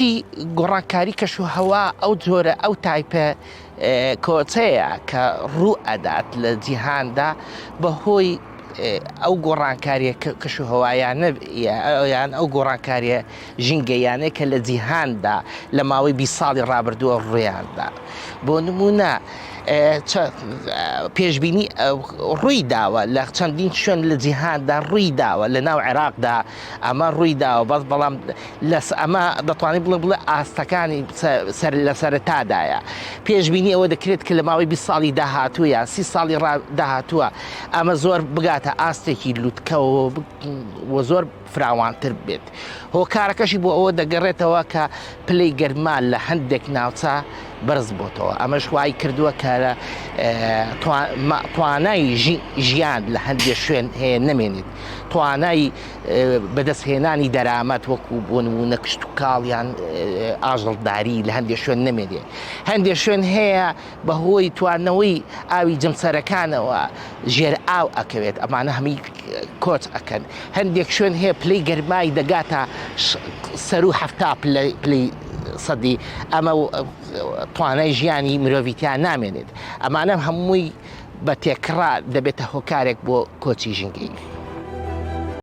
کۆچی گۆڕانکاری کەشوهەوا ئەو جۆرە ئەو تایپە کۆچەیە کە ڕوو ئەدات لە جیهاندا بەهۆی ئەو گۆڕانکاریە کەشوهەوایانە یان ئەو گۆڕانکاریە ژینگەیانەی کە لە جیهاندا لە ماوەی 20 ساڵی ڕابردووە ڕوویاندا بۆ نمونە پێشبینی ڕووی داوە لە چەندین شوێن لە جیهاندا ڕووی داوە لە ناو عێراقدا ئەمە ڕووی داوە بەس بەڵام لەس ئەمە دەتوانین بڵێ بڵێ ئاستەکانی سەر لە سەرەتادایە پێشبینی ئەوە دەکرێت کە لە ماوەی 20 ساڵی داهاتوو یا 30 ساڵی داهاتووە ئەمە زۆر بگاتە ئاستێکی لوتکەوە و زۆر فراوانتر بێت هۆکارەکەشی بۆ ئەوە دەگەڕێتەوە کە پلەی گەرما لە هەندێک ناوچە بەرز بۆتەوە ئەمەش وای کردووە کە توانای ژیان لە هەندێک شوێن هەیە نەمێنێت توانای بەدەستهێنانی دەرامەت وەکو بۆ نموونە کشتوکاڵ یان ئاژەڵداری لە هەندێک شوێن نەمێنێ. هەندێک شوێن هەیە بەهۆی توانەوەی ئاوی جەمسەرەکانەوە ژێر ئاو ئەکەوێت، ئەمانە هەمووی کۆچ ئەکەن. هەندێک شوێن هەیە پلەی گەرمای دەگاتە سەروو 70 پلەی سەدی، ئەمە توانای ژیانی مرۆڤی تیا نامێنێت. ئەمانە هەمووی بە تێکڕا دەبێتە هۆکارێک بۆ کۆچی ژینگەیی.